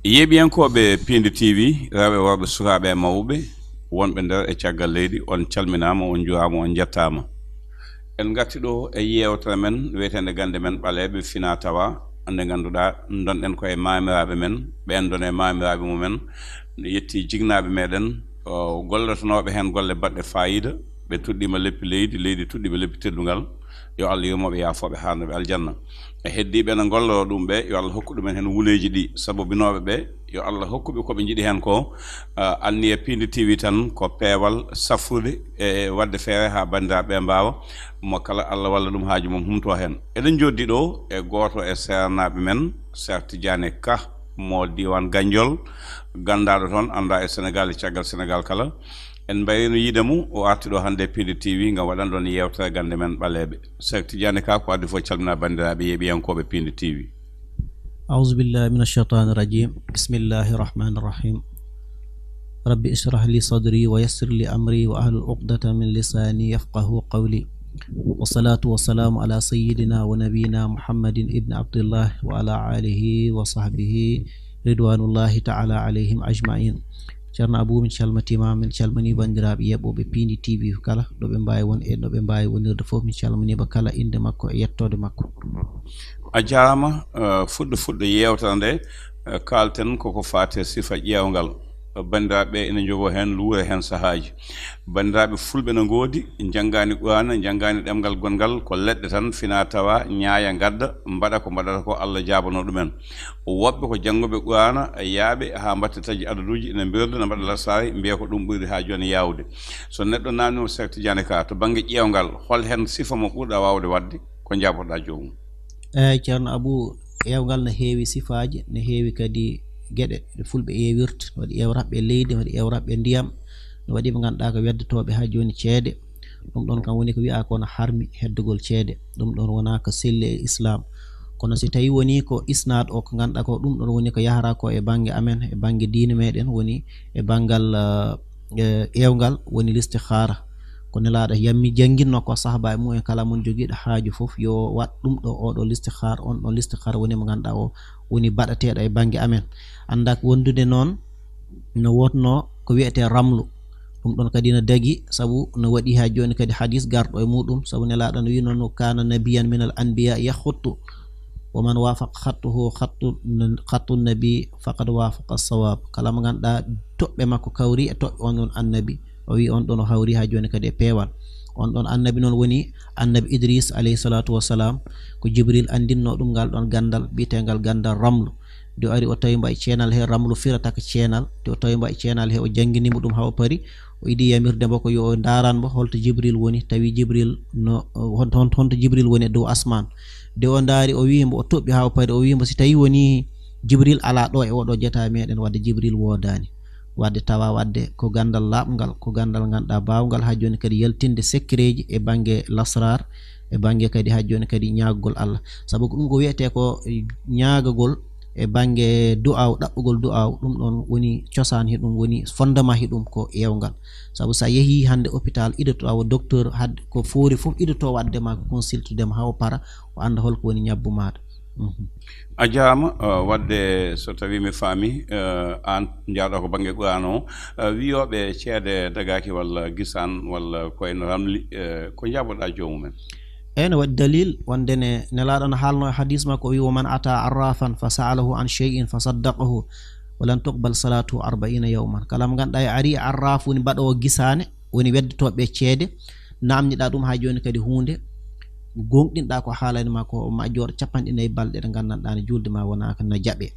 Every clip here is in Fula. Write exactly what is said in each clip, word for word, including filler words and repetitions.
Yeeɓiyankooɓe Piindi T V, rewɓe, worɓe, sukaaɓe e mawɓe, wonɓe nder e caggal leydi, on calminaama, on njuuraama, on njettaama. En ngarti ɗo e yeewtere men wiyeteende Gannde Men Ɓaleeɓe Fina Tawa, nde ngannduɗaa ndonɗen ko e maamiraaɓe men, ɓeen ndon e maamiraaɓe mumen, yetti jinnaaɓe meɗen, o, gollotonooɓe heen golle baɗɗe faayiida, ɓe tuɗɗiima leppi leydi, leydi tuɗɗiiɓe leppi teddungal. Yo Allah yurmo ɓe, yaafo ɓe, haarno ɓe aljanna. E heddiiɓe ene ngolloo ɗum ɓe, yo Allah hokku ɗumen heen wuleeji ɗi sabobinooɓe ɓe, yo Allah hokku ɓe ko ɓe njiɗi heen ko. Ah, anniya Piindi T V tan ko peewal safrude e waɗde feere haa banndiraaɓe ɓe mbaawa, mo kala Allah walla ɗum haaju mum humto heen. Eɗen njoddi ɗo e gooto e seernaaɓe men, Cheikh Tidiane Ka, mo diiwaan Ganjol, ganndaaɗo toon, anndaa e Senegaal e caggal Senegaal kala. En mbayriino yiide mum, o arti ɗo hannde e Piindi T V ngam waɗan ɗoon yeewtere Gannde Men Ɓaleeɓe. Cheikh Tidiane Ka, ko adii fof, calminaa banndiraaɓe yeeɓiyankooɓe Piindi T V. أعوذ بالله من الشيطان الرجيم. بسم الله الرحمن الرحيم. رب اشرح لي صدري ويسر لي أمري واحلل عقدة من لساني يفقهوا قولي. والصلاة والسلام على سيدنا ونبينا محمد ابن عبد الله وعلى آله وصحبه رضوان الله تعالى عليهم أجمعين. Ceerno Abuu, min calmitiima, min calminii banndiraaɓe yeeɓooɓe Piindi T V kala, ɗo ɓe mbaawi won e ɗo ɓe mbaawi wonirde fof, min calminiima kala innde makko e yettoode makko. A jaaraama. Eh, fuɗɗo fuɗɗo yeewtere nde, eh, kaalten koko faati e sifa ƴeewngal. Eh, banndiraaɓe ɓe ina njogoo heen, luure heen sahaaji. Banndiraaɓe fulɓe no ngoodi, njanngaani Quraana, njanngaani ɗemngal gonngal, ko leɗɗe tan, fina tawa, ñaaya, ngadda, mbaɗa ko mbaɗata ko, Allah jaabanoo ɗumen. Woɓɓe ko jannguɓe Quraana, yaaɓe haa mbaɗta taji adaduuji, ina mbirda, ina mbaɗa lasraari, mbiya ko ɗum ɓuri haa jooni yaawde. So neɗɗo naamniima Seek Tijaani Ka, to bannge ƴeewngal, hol heen sifa mo ɓurɗaa waawde waɗde? Ko njaabotoɗaa joomum? Eey, Ceerno Abuu, ƴeewngal no heewi sifaaji, no heewi kadi geɗe ɗe fulɓe ƴeewirta. Waɗi ƴeewraɓe leydi, waɗi ƴeewraɓe ndiyam, no waɗi ɓe ngannduɗaa ko weddotooɓe haa jooni ceede. Ɗum ɗoon kam woni ko wiyaa ko no harmi heddugol ceede. Ɗum ɗoon wonaa ko selli e Islaam. Kono si tawii wonii ko isnaad o, ko ngannduɗaa ko ɗum ɗoon woni ko yahara ko e bannge amen, e bannge diine meɗen, woni e banngal, eh, eh, ƴeewngal, woni listihaara. Ko Nelaaɗo yammi jannginno ko sahaba e mum en kala mon jogiiɗo haaju fof yo waɗ ɗum ɗo, oɗo listihaara, on ɗon listihaara woni mo ngannduɗaa o woni baɗateeɗo e bannge amen. Anndaa ko wondude noon no wotno ko wiyetee ramlu. Ɗum ɗon kadi no dagi, sabu no waɗi haa jooni kadi hadis garɗo e muɗum, sabu Nelaaɗo no wiyi noon, "Kana nabiyan min al anbiya yakhuttu, wa man wafaqa khattuhu khattu, khattu nabi faqad wafaqa sawab." Kala mo ngannduɗaa toɓɓe makko kawri e toɓɓe on ɗon annabi, o wiyi on ɗon o hawri haa jooni kadi e peewal. On ɗon annabi noon woni annabi Idris alayhi salatu wassalam, ko Jibril anndinno ɗum ngal ɗon ganndal biyeteengal ganndal ramlu. Nde o ari o tawi mbo e ceenal he, ramlu firata ko ceenal. Nde o tawi mbo e ceenal he, o janngini mo ɗum haa o pari. O idi yamirde mbo ko yo o ndaaran mbo holto Jibril woni. Tawi Jibril no, hon-, hon-, honto Jibril woni e dow asmaan. Nde o ndaari, o wiyi mbo, o toɓɓi haa o pari, o wiyi mbo, si tawi woni Jibril alaa ɗo e oɗo jetaa meɗen, wadde Jibril woodaani. Wadde tawa wadde ko ganndal laaɓngal, ko ganndal ngannduɗaa baawngal haa jooni kadi yaltinde sekkereeji e bannge lasraar, e bannge kadi haa jooni kadi ñaagagol Allah. Sabu ko ɗum ko wiyetee ko ñaagagol e bannge du'aaw, ɗaɓɓugol du'aaw, ɗum ɗon woni cosaan he ɗum, woni fondement he ɗum ko ƴeewngal. Sabu so a yehii hannde hôpital, idotoo awa docteur, hadde ko foori fof idotoo waɗde ma ko consultude ma haa o para, o annda holko woni ñabbu maaɗa. Mhm. A jaaraama, eh, wadde so tawii mi faami, eh, aan njaaɗo ko bannge Qur'aana o, eh, wiyooɓe ceede dagaaki walla gisaan walla ko en ramli, eh, ko njaaboɗaa joomumen? Eey, no waɗi dalil wonde ne Nelaaɗo no haalno e hadis makko, o wi, "Wa man ata arrafan fa sa'alahu an shay'in fa saddaqahu, wa lan tuqbal salatuhu arbaina yawman." Kala mo ngannduɗaa e ari e arraf, woni mbaɗoowo gisaane, woni weddotooɓe ceede, naamniɗaa ɗum haa jooni kadi huunde, gooŋɗinɗaa ko haalani ma ko, ma jooɗo capanɗe nayi balɗe ɗe nganndanɗaa ne juulde ma wonaa ko na jaɓe.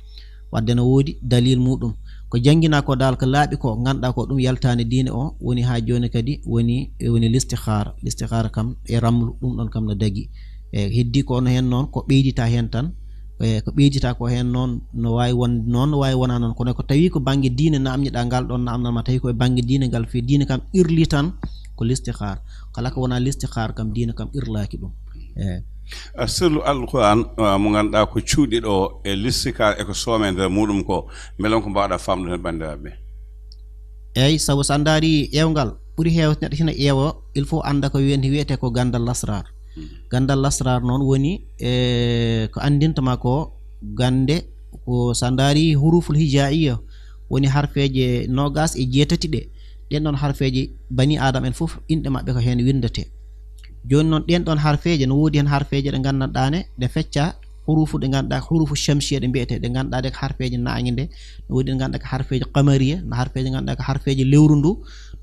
Wadde no woodi dalil muɗum. Ko jannginaa ko daal ko laaɓi ko, ngannduɗaa ko ɗum yaltaani diine o, woni haa jooni kadi woni, woni listihaara. Listihaara kam e ramlu, ɗum ɗon kam no dagi. E heddii ko ono heen noon, ko ɓeydita heen tan. E ko ɓeydita ko heen noon, no waawi won, noon no waawi wonaa noon. Kono ko tawi ko bannge diine naamniɗaa ngal ɗon naamnal ma, tawi ko e bannge diine ngal, fii diine kam irli tan ko listihaara. Kala ko wonaa listihaara kam, diine kam irlaaki ɗum. Eey. Eh, sirlu Alqur'aan, eh, mo ngannduɗaa ko cuuɗiiɗo e listihaara e ko soomee nder muɗum ko, mbele on ko mbaawɗaa faamnude heen banndiraaɓe ɓe? Eey, sabu so a ndaari ƴeewngal, ɓuri heewde neɗɗo hina ƴeewa, il faut annda ko wiyen-, wiyetee ko ganndal lasraar. Mhm. Ganndal lasraar noon woni, eh, ko anndinta ma ko gannde Ko so a ndaari huruful hijaiya, woni harfeeje noogas e jeetati ɗe. Ɗen ɗon harfeeje bani Aadama en fof, inɗe maɓɓe ko heen winndetee. Jooni noon, ɗen ɗon harfeeje, no woodi heen harfeeje ɗe nganndanɗaa ne, ɗe fecca hurufu ɗe ngannduɗaa ko hurufu shamsiya ɗe mbiyetee, ɗe ngannduɗaa ɗe ko harfeeje naange nde, no woodi ɗe ngannduɗaa ko harfeeje qamariya, no harfeeje ngannduɗaa ko harfeeje lewru ndu,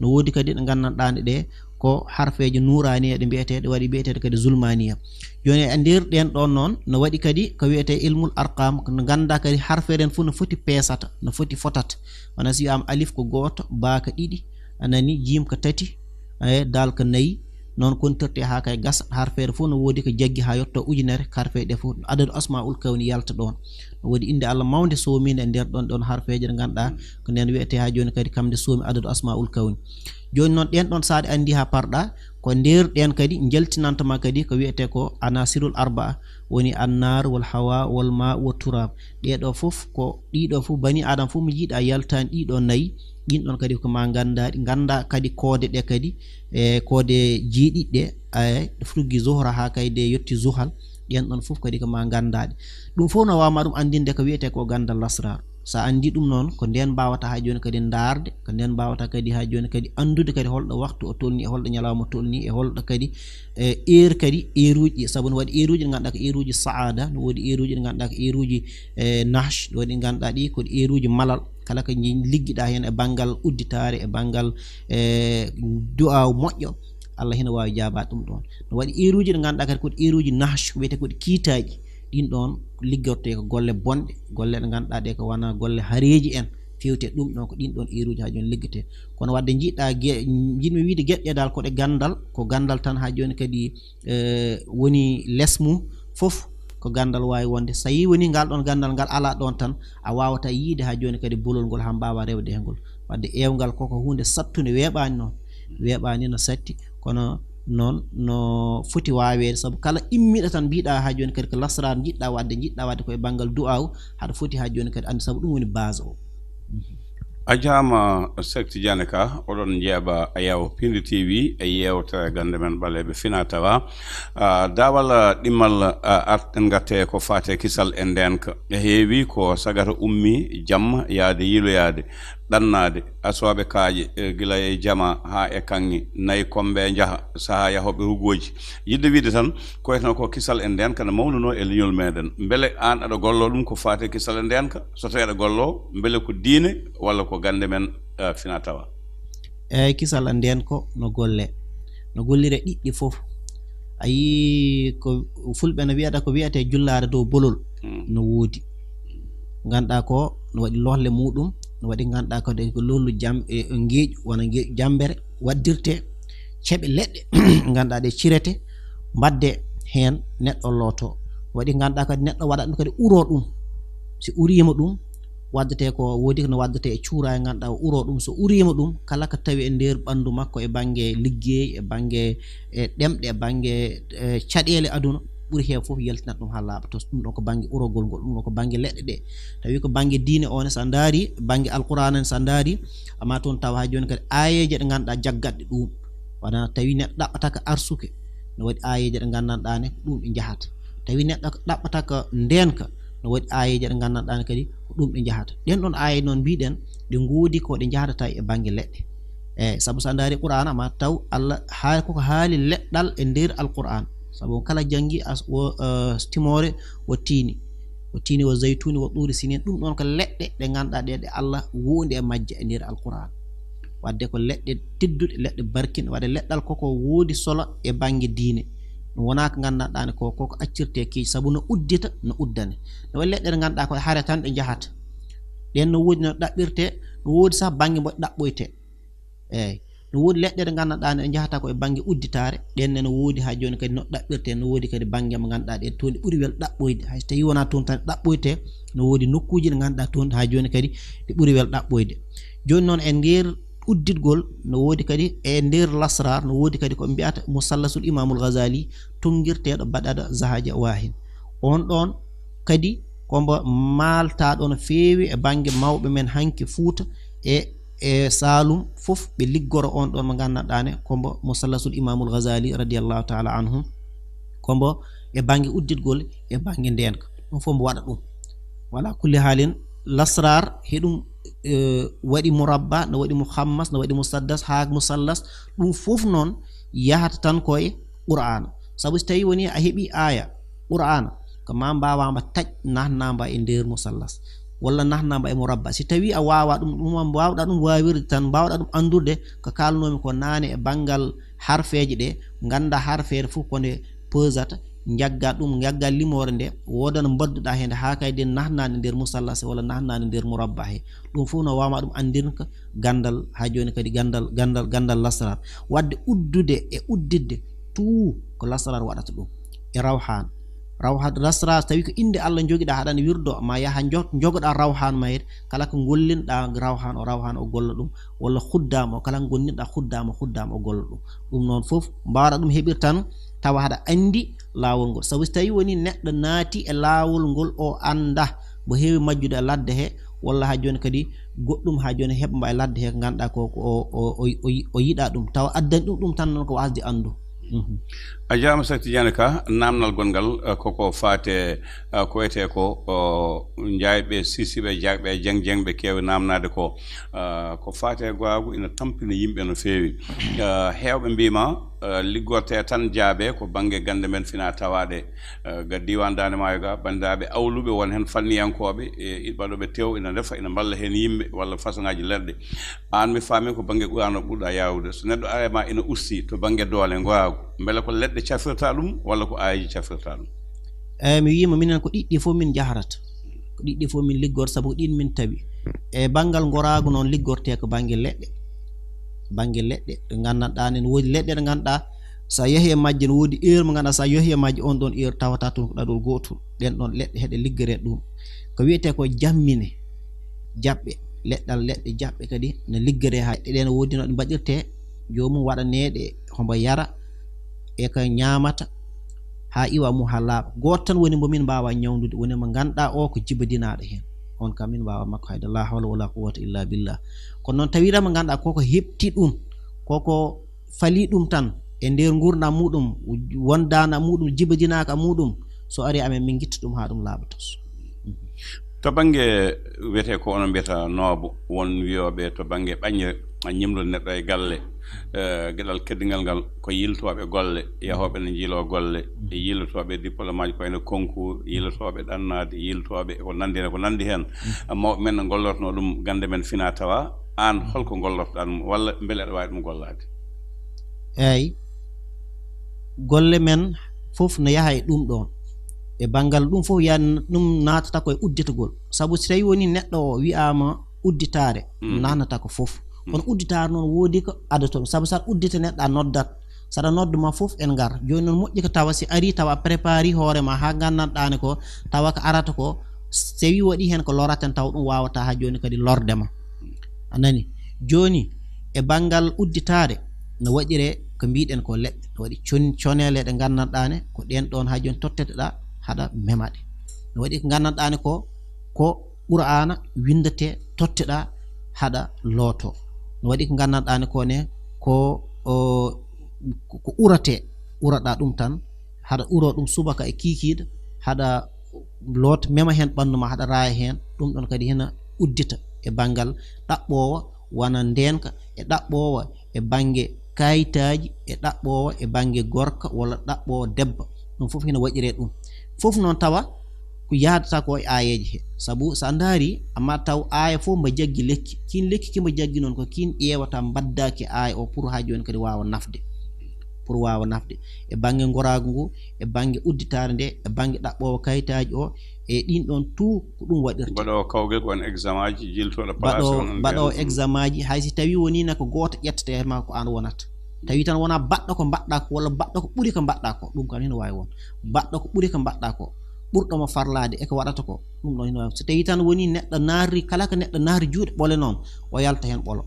no woodi kadi ɗe nganndanɗaa ne ɗe ko harfeeje nuuraaniya ɗe mbiyetee, ɗe waɗi mbiyeteeɗe kadi zulmaaniya. Jooni e nder ɗen ɗon noon, no waɗi kadi ko wiyetee ilmul arqam, ko no ngannduɗaa kadi harfeeje ɗen fof no foti peesata, no foti fotata. Wona si wiyaama alif ko gooto, baa ko ɗiɗi, a nani, jiim ko tati, e daal ko nayi, noon kontirte haa kay gasa, harfeere fof no woodi ko jaggi haa yetto ujunere, harfeeje ɗe fof, adadu asmaul kawni yalta ɗon. No woodi innde Allah mawnde soomiinde e nder ɗon, ɗon harfeeje ɗe ngannduɗaa ko nden wiyetee haa jooni kadi kam nde soomi adadu asmaul kawni. Jooni noon ɗen ɗon so aɗa anndi haa parɗa, ko nder ɗen kadi njaltinanta ma kadi ko wiyetee ko anasirul arbaa, woni annar wal hawa wal ma wa turab. Ɗee ɗoo fof ko, ɗii ɗoo fof bani Aadama fof mo njiiɗaa yaltaani ɗii ɗoo nayi, ɗin ɗon kadi ko ma nganndaa ɗi, nganndaa kadi koode ɗe kadi, e koode jeeɗiɗi ɗe, e fuggi Zuhra haa kayde yotti Zuhal, ɗen ɗon fof kadi ko ma nganndaa ɗi. Ɗum fof no waawma ɗum anndinde ko wiyetee ko ganndal lasraar. So a anndii ɗum noon, ko ndeen mbaawata haa jooni kadi ndaarde, ko ndeen mbaawata kadi haa jooni kadi anndude kadi holɗo waktu o tolnii, e holɗo ñalawma tolnii, e holɗo kadi, e heure kadi, heure uji ɗi. Sabu no waɗi heure uji ɗi ngannduɗaa ko heure uji saada, no woodi heure uji ɗi ngannduɗaa ko heure uji, e nahsh, no waɗi ngannduɗaa ɗi ko heure uji malal, kala ko nji-, liggiɗaa heen e banngal udditaare, e banngal, e du'aaw moƴƴo, Allah hina waawi jaabaade ɗum ɗoon. No waɗi heure uji ɗi ngannduɗaa kadi ko heure uji nahsh, wiyetee ko kiitaaji. Ɗin ɗoon liggortee ko golle bonɗe, golle ɗe ngannduɗaa ɗe ko wona golle hareeji en, fewte ɗum ɗoon ko ɗin ɗoon heure uji haa jooni liggetee. Kono waɗde njiɗɗaa ge-, njiɗmi wiide geɗe ɗe dal ko ɗe ganndal, ko ganndal tan haa jooni kadi, e, woni les mum fof ko ganndal waawi wonde. So yii woni ngal ɗoon ganndal ngal alaa ɗoon tan, a waawataa yiide haa jooni kadi bolol ngol haa mbaawa rewde e ngol. Waɗde eewngal koko huunde sattunde, weeɓaani noon, weeɓaani no satti, kono noon no foti waaweede, sabu kala immiɗo tan mbiɗa haa jooni kadi ko lasraar njiɗɗa waɗde, njiɗɗa waɗde ko e banngal du'aaw, haɗa foti haa jooni kadi annde, sabu ɗum woni base o. A jaama, Sek Tidiane Ka, oɗon njeeɓa e Yaw Pindi T V e yeewtere gannde men ɓaleeɓe fina tawa. Ah, daawal, ah, ɗimmal, ah, arten ngatte ko faate kisal e ndeenka. E heewi ko sagata ummi jamma yaade yiiloyaade, ɗannaade, asooɓe kaaƴe, e gila e jama haa e kaŋŋe, nayi kombe njaha, sahaa yahooɓe rugooji. Yiɗde wiide tan, ko wiyeteno ko kisal e ndeenka ne mawnunoo e leñol meɗen. Mbele aan aɗa golloo ɗum ko faate kisal e ndeenka? So tawii aɗa golloo, mbele ko diine walla ko gannde men, eh, fina tawa? Eeyi, kisal e ndeenka no golle, no gollire ɗiɗɗi fof. A yii ko fulɓe no wiyata ko wiyetee jullaare dow bolol, hmm, no woodi. Ngannduɗaa ko no waɗi lohle muɗum, no waɗi ngannduɗaa ko de ko lollu jam-, e, e ngeeƴu, wona ngeeƴu jammbere, waɗdirte ceɓe leɗɗe, ngannduɗaa ɗe cirete, mbaɗde heen neɗɗo looto. Waɗi ngannduɗaa kadi neɗɗo waɗa ɗum kadi uroo ɗum. Si uriima ɗum, waddetee ko, woodi ko no waddetee e cuuraay, ngannduɗaa o uroo ɗum. So uriima ɗum, kala ko tawi e nder ɓanndu makko e bannge liggey, e bannge, e ɗemɗe, e bannge, e caɗeele aduna, ɓuri heew fof yaltinat ɗum haa laaɓa. To ɗum ɗo ko bannge urogol ngol, ɗum ɗo ko bannge leɗɗe ɗe. Tawi ko bannge diine o ne, so a ndaari bannge Alqur'aana ne, so a ndaari, amma toon tawa haa jooni kadi aayeeje ɗe ngannduɗaa jaggatɗe ɗum. Wona tawi neɗɗo ɗaɓɓata ko arsuke, no waɗi aayeeje ɗe nganndanɗaa ne ko ɗum ɗe njahata. Tawi neɗɗo ɗaɓɓata ko ndeenka, no waɗi aayeeje ɗe nganndanɗaa ne kadi ko ɗum ɗe njahata. Ɗen ɗon aayeeje noon mbiɗen, ɗe ngoodi ko ɗe njahata tawi e bannge leɗɗe. Eeyi, sabu so a ndaari Qur'aana ma taw Allah haa-, koko haali leɗɗal e nder Alqur'aan. Sabu kala janngi as-, wo, eh, timoore wo tiini. Wo tiini, wo zaytuuni, wo tuuri siniin. Ɗum ɗoon ko leɗɗe ɗe ngannduɗaa ɗe, ɗe Allah wondi e majje e nder Alqur'aan. Waɗde ko leɗɗe tedduɗe, leɗɗe barkinɗe. Waɗde leɗɗal koko woodi solo e bannge diine. Ɗum wonaa ko nganndanɗaa ne ko, koko accirtee keeci, sabu no uddita, no uddane. No waɗi leɗɗe ɗe ngannduɗaa ko e hare tan ɗe njahata. Ɗeen no woodi no ɗaɓɓirtee, no woodi sah bannge mbo ɗaɓɓoytee. Eeyi. No woodi leɗɗe ɗe nganndanɗaa ne njahata ko e bannge udditaare, ɗeen ne no woodi haa jooni kadi no ɗaɓɓirtee, no woodi kadi bannge mo ngannduɗaa ɗe toon ɗe ɓuri wel ɗaɓɓoyde. Hay so tawii wonaa toon tan ɗaɓɓoytee, no woodi nokkuuji ɗi ngannduɗaa toon haa jooni kadi ɗi ɓuri wel ɗaɓɓoyde. Jooni noon e nder udditgol no woodi kadi e nder lasraar, no woodi kadi ko ɓe mbiyata musallasul Imaamul Ghazali, tonngirteeɗo baɗaɗo Zahaja Wahin. Oon ɗoon kadi ko mbo maaltaaɗo no feewi e bannge mawɓe men hanki Fuuta e, e Saalum fof, ɓe liggoro oon ɗoon mo nganndanɗaa ne ko mbo musallasul Imaamul Ghazali radiyallahu taala anhu, ko mbo e bannge udditgol e bannge ndeenka, ɗum fof mbo waɗa ɗum. Wala kulli haalin, lasrar heɗum eh, waɗi murabba, no waɗi muhammas, no waɗi musaddas haa musallas. Ɗum fof noon yahata tan koye qur'ana. Sabu so tawi woni a heɓi aya qur'ana, ko ma mbawama taƴ nahnamba e nder musallas walla nahnamba e murabba. Si tawi a wawa ɗum, ɗum mbawɗa ɗum wawirde tan, mbawɗa ɗum andurde ko kalnomi ko nane e banngal harfeeje ɗe. Ngannda harfeere fof ko nde pesata, njagga ɗum, njagga limoore nde, woodana mbadduɗa hende haa kay den nahnani nder musallas walla nahnani nder murabba he. Ɗum fof no wawma ɗum andirka gandal, ha joni kadi gandal gandal gandal lasrar. Wadde uddude e uddidde, tout ko lasrar waɗata ɗum e rawhan. Rawhan lasrar tawi ko inde Allah jogiɗa, haɗa wirdo ma yaha jo- jogoɗa rawhan ma he. Kala ko gollinɗa rawhan o, rawhan o golla ɗum, walla khuddam o, kala ko gollinɗa khuddam o, khuddam o golla ɗum. Ɗum noon fof mbawɗa ɗum heɓir tan tawa haɗa andi laawol ngol. Sabu so tawi woni neɗɗo naati e laawol ngol o anda, mo heewi majjude e ladde he, walla ha joni kadi goɗɗum ha joni heɓa mba e ladde he ko ganduɗa ko ko o, o, o, o, o yiɗa ɗum, tawa addani ɗum ɗum tan noon ko wasde andu. Mhm. A jarama Seeɗ Tidiane Ka, namdal gongal eh, koko faate eh, ko wiyete ko o, jayɓe sisiɓe jayɓe jeng jeng ɓe kewi namnade ko. Eh, ko faate goagu ina tampina yimɓe no feewi. Eh, hewɓe mbima eh, liggorte tan jaabe ko bangge gande men fina tawaɗe. Eh, ga diwan Dande Maayo ga, bandiraɓe awluɓe won hen fanniyankoɓe e iɗ- waɗoɓe tew ina ndefa, ina mballa hen yimɓe walla façon ngaji leɗɗe. An mi faami ko bangge qur'ana ɓurɗa yawude. So neɗɗo arema ina usti to bangge doole ngoagu, beele ko leɗɗe cafirta ɗum walla ko ayeji cafirta ɗum? Eyyi, mi wiima minen ko ɗiɗɗi fof min jahrata. Ko ɗiɗɗi fof min liggor, sabu ko ɗin min tawi. E banngal ngoraagu noon liggortee ko bannge leɗɗe. Bannge leɗɗe ɗe nganndanɗaa ne woodi leɗɗe ɗe ngannduɗaa so a yehi e majje ne woodi heure mo ngannduɗaa so a yehi e majje on ɗon heure tawata toon ko ɗaɗol gootol. Ɗen ɗon leɗɗe heɗe liggoree ɗum. Ko wiyetee ko jammine, jaɓɓe, leɗɗal leɗɗe jaɓɓe kadi ne liggoree haa ɗe ɗen woodi no ɗe mbaɗirtee, joomum waɗaneeɗe hombo yara e ko ñaamata haa iwa mum haa laaɓa. Gooto tan woni mbo min mbaawa ñawndude, woni mo ngannduɗaa o ko jibadinaaɗo heen. On kam min mbaawa makko hayde, la hawla wala quwwata illa billah. Kono noon tawiran mo ngannduɗaa koko heɓti ɗum, koko fali ɗum tan e nder nguurndam muɗum, wondaana muɗum, jibadinaaka muɗum, so ari amen min ngitta ɗum haa ɗum laaɓa tos. To bannge wiyetee ko onon mbiyata noobo, won wiyooɓe to bannge ɓañre, a ñimlude neɗɗo e galle, eh, geɗal keddigal ngal ko yiltooɓe golle, yahooɓe ne njiloo golle, e yiltooɓe diplôme aji ko wayno concours, yiltooɓe ɗannaade, yiltooɓe ko nanndi heen, ko nanndi heen. Mawɓe men ne ngollortnoo ɗum gannde men fina tawa, aan holko ngollortoɗaa ɗum walla mbele aɗa waawi ɗum gollaade? Eeyi, golle men fof no yaha e ɗum ɗoon. E banngal ɗum fof yan ɗum naatata ko e udditagol. Sabu so tawi woni neɗɗo o wiyaama udditaare, mm, naatnata ko fof. Mm. Kono udditaare noon woodi ko adotoo. Sabu so aɗa uddita neɗɗo a noddat. So aɗa noddu ma fof en ngar. Jooni noon moƴƴi ko tawa si ari tawa a prépari hoore ma haa nganndanɗaani ko tawa ko arata ko so tawi waɗi heen ko lorata en tawa ɗum waawata haa jooni kadi lorde ma. A nani? Jooni e banngal udditaare no waɗiree ko mbiɗen ko leɗɗe. No waɗi con-, coneele ɗe nganndanɗaane ko ɗeen ɗoon haa jooni totteteɗaa haɗa mema ɗe. No waɗi ko nganndanɗaane ko, ko Qur'aana winndetee totteɗaa haɗa lootoo. No waɗi ko nganndanɗaane ko ne ko, o, ko, ko uratee, uraɗaa ɗum tan, haɗa uroo ɗum subaka e kiikiiɗe, haɗa loot mema heen ɓanndu ma, haɗa raaya heen. Ɗum ɗoon kadi hina uddita e banngal ɗaɓɓoowa wona ndeenka e ɗaɓɓoowa e bannge kayitaaji e ɗaɓɓoowa e bannge gorka walla ɗaɓɓoowa debba. Ɗum fof hina waɗiree ɗum. Fof noon tawa ko yahdata ko e aayeeje he. Sabu so a ndaari, amma taw aaya fof mba jaggi lekki. Kiin lekki ki mba jaggi noon ko kiin ƴeewata mbaddaaki aaya o pour haa jooni kadi waawa nafde. Pour waawa nafde. E bannge ngoraagu ngu, e bannge udditaare nde, e bannge ɗaɓɓoowo kayitaaji o, e ɗiin ɗoon tout ko ɗum waɗirta. Mbaɗoowo kawgel ko won examen aji, jiltooɗo place Mbaɗoowo, on, on mbaɗoowo mbiyan. Examen aji, hay si tawii wonii ne ko gooto ƴettete e ma ko aan wonata. Tawi tan wonaa baɗɗo ko mbaɗɗaa ko walla baɗɗo ko ɓuri ko mbaɗɗaa ko, ɗum kam hino waawi won. Baɗɗo ko ɓuri ko mbaɗɗaa ko, ɓurɗo mo farlaade e ko waɗata ko, ɗum ɗon hino waawi. So tawii tan wonii neɗɗo naatri, kala ko neɗɗo naatri juuɗe ɓole noon, o yalta heen ɓolo.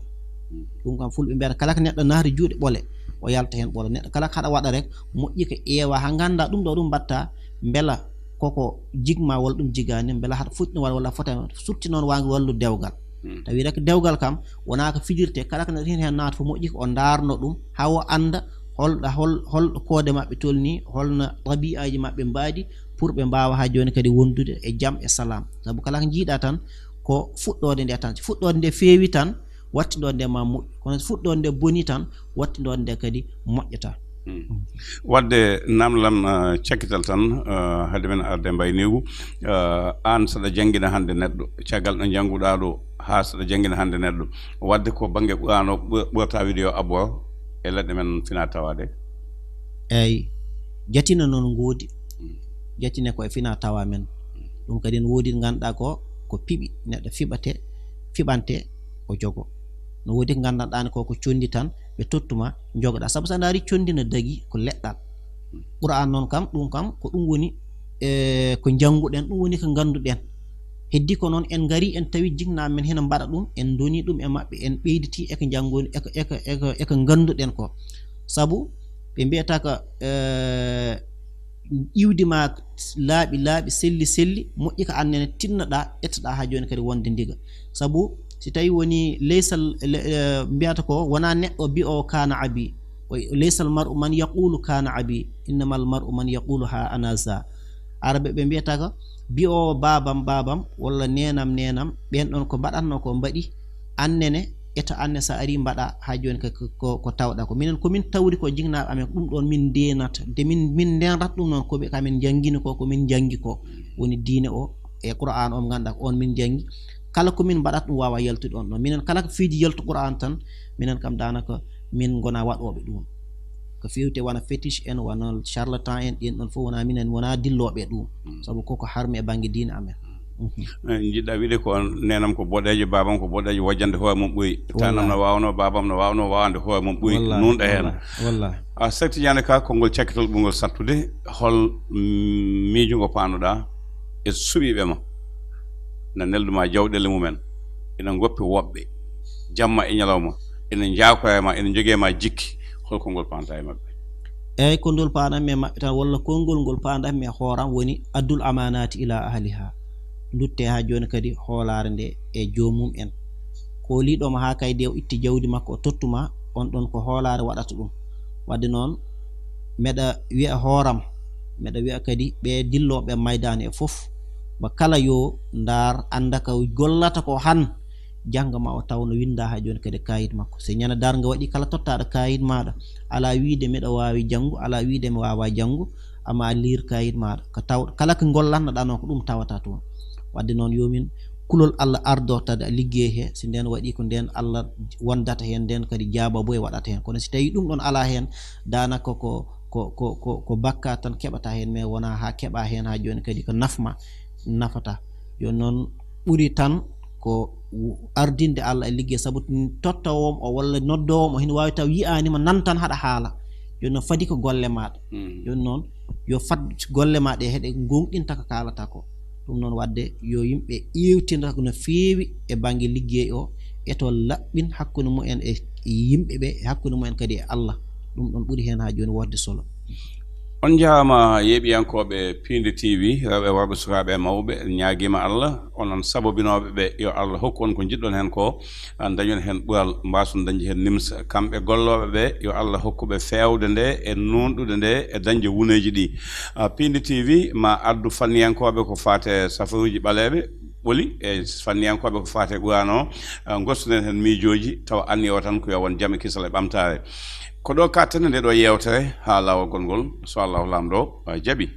Ɗum kam fulɓe mbiyata, kala ko neɗɗo naatri juuɗe ɓole, o yalta heen ɓolo. Neɗɗo kala ko haɗa waɗa rek, moƴƴi ko ƴeewa haa ngannda ɗum ɗo ɗum mbaɗta, mbela koko jigma walla ɗum jigaani, mbela haɗa foti ɗum waɗa walla fota, surtout noon waawi wallude dewgal. Hmm. Tawi rek dewgal kam wonaa ko fijirte, kala ko neɗɗo heen heen naata fof moƴƴi ko o ndaarno ɗum, haa o annda hol, hol, hol koode maɓɓe tolni, holno tabi'aaji maɓɓe mbaadi, pour ɓe mbaawa haa jooni kadi wondude e jam e salaam. Sabu kala ko njiiɗaa tan ko fuɗɗoode nde tan. So fuɗɗoode nde feewi tan, wattindoode nde ma moƴƴu. Kono so fuɗɗoode nde boni tan, wattindoode nde kadi moƴƴataa. Wadde namdal am, eh, cakkital tan, eh, hade men arde mbayniigu, eh, aan saɗa janngina hannde neɗɗo, caggal ɗo njannguɗaa ɗo haa saɗa janngina hannde neɗɗo, wadde ko bannge Qur'aana o ɓu-, ɓurata wiide yo abbo e leɗɗe men fina tawaade? Eeyi, jatine noon ngoodi. Jatine ko e fina tawa men. Ɗum kadi no woodi ɗi ngannduɗaa ko, ko piɓi, neɗɗo fiɓate, fiɓante, o jogo. No woodi ko ngannduɗaa ɗaani ko, ko conndi tan, ɓe tottuma, njogoɗaa. Sabu so a ndaari conndi no dagi, ko leɗɗal. Qur'aan noon kam, ɗum kam, ko ɗum woni, e, ko njannguɗen, ɗum woni ko ngannduɗen. Heddi ko noon en ngari, en tawi jiknaaɓe men hino mbaɗa ɗum, en ndoni ɗum e maɓɓe, en ɓeyditi e ko njanngoni, e ko, e ko, e ko, e ko ngannduɗen ko. Sabu ɓe mbiyata ko, e, iwdi ma laaɓi, laaɓi, selli, selli, moƴƴi ko aan nene tinnoɗaa, ƴettoɗaa haa jooni kadi wonde ndiga. Sabu si tawi woni leysal, le-, e, mbiyata ko wonaa neɗɗo bi'oowo kaana abi. O, leysal mar'u man yaqulu kaana abi, innamal mar'u man yaqulu ha ana za. Arabe ɓe mbiyata ko bi'oowo baabam, baabam, walla neenam, neenam, ɓeen ɗoon ko mbaɗatnoo ko mbaɗi, aan nene, eto aan ne so a arii mbaɗaa haa jooni ko, ko, ko, ko tawɗaa ko. Minen ko min tawri ko jiknaaɓe amen, ko ɗum ɗoon min ndeenata. Nde min, min ndeenata ɗum noon, ko ɓe, ko amen njanngini ko, ko min njanngi ko. Woni diine o e Qur'aan o mo ngannduɗaa ko oon min njanngi. Kala ko min mbaɗata ɗum waawaa yaltude oon ɗoon. Minen kala ko feedi yaltu Qur'aan tan, minen kam daanaka min ngonaa waɗooɓe ɗum. Ko feewti wona fétiche en, wona charlatan en, ɗeen ɗoon fof wonaa minen, wonaa dillooɓe e ɗum. Sabu koko harmi e bannge diine amen. Mhm. Eh, njiɗɗaa wiide ko neenam ko boɗeejo, baabam ko boɗeejo, wojjande hoore mum ɓuri. Tanam no waawnoo, baabam no waawnoo, waawande hoore mum ɓuri. Wallaahi, nuunɗo heen. Wallaahi, wallaahi. A, Seek Tijaani Ka, konngol cakkitol ɓurngol sattude, hol, mm, miijo ngo paanoɗaa e suɓiiɓe ma? Na neldu ma jawɗeele mumen, ina ngoppi woɓɓe, jamma e ñalawma, ina njaakora e ma, ina njogee ma jikki, hol konngol paanoɗaa e maɓɓe? Eeyi, konngol paananmi e maɓɓe tan, walla konngol ngol paananmi e hooram woni addul amaanaati ilaa ahlihaa. Nduttee haa jooni kadi hoolaare nde e joomum en. Kooliiɗo ma haa kaydi o itti jawdi makko o tottu ma, on ɗoon ko hoolaare waɗata ɗum. Wadde noon, meɗa wiya hooram, meɗa wiya kadi ɓe dillooɓe maydaani e fof, mo kala yo ndaar, annda ko gollata ko han, jannga ma o taw no winndaa haa jooni kadi e kaayit makko. So ñande darnga waɗi, kala tottaaɗo kaayit maaɗa, alaa wiide meɗa waawi janngu, alaa wiide mi waawaa janngu, amma a liir kaayit maaɗa. Ko taw-, kala ko ngollannoɗaa noon ko ɗum tawata toon. Wadde noon yo min kulol Allah ardotade liggey he, si ndeen waɗi ko ndeen Allah wondata heen, ndeen kadi jaababo e waɗata heen. Kono si tawii ɗum ɗoon alaa heen, daanaka ko, ko, ko, ko, ko bakkaat tan keɓata heen, mais wonaa haa keɓa heen haa jooni kadi ko nafma nafata. Jooni noon ɓuri tan ko ardinde Allah e liggey, sabu tottoowo mo o walla noddoowo mo o hino waawi taw yi'aani mo, nan tan haɗa haala. Jooni noon fadi ko golle maaɗa. Mm. Jooni noon yo fad golle maaɗa ɗe heɗe gooŋɗinta ko kaalata ko. Ɗum noon wadde yo yimɓe ƴeewtino no feewi e bannge liggey o, eto laɓɓin hakkunde mumen e yimɓe ɓe, e hakkunde mumen kadi e Allah. Ɗum ɗoon ɓuri heen haa jooni woodde solo. On njaaraama yeeɓiyankooɓe Piindi T V, rewɓe e worɓe, sukaaɓe e mawɓe, en ñaagiima Allah, onon sabobinooɓe ɓe, yo Allah hokku on ko njiɗɗon heen ko, dañon heen ɓural, mbaason dañde heen nimsa. Kamɓe gollooɓe ɓe, yo Allah hokku ɓe feewde nde e nuunɗude nde e dañde wuneeji ɗi. Ah, Piindi T V ma addu fanniyankooɓe ko faate safaruuji ɓaleeɓe, ɓoli e fanniyankooɓe ko faate Qur'aana o, ah, ngossuɗen heen miijooji, tawa anniya o tan ko yo won jam e kisal e ɓamtaare. Ko ɗo kaɗten nde ɗo yeewtere haa laawol ngol, so Allahu Laamɗo, ah, jaɓi.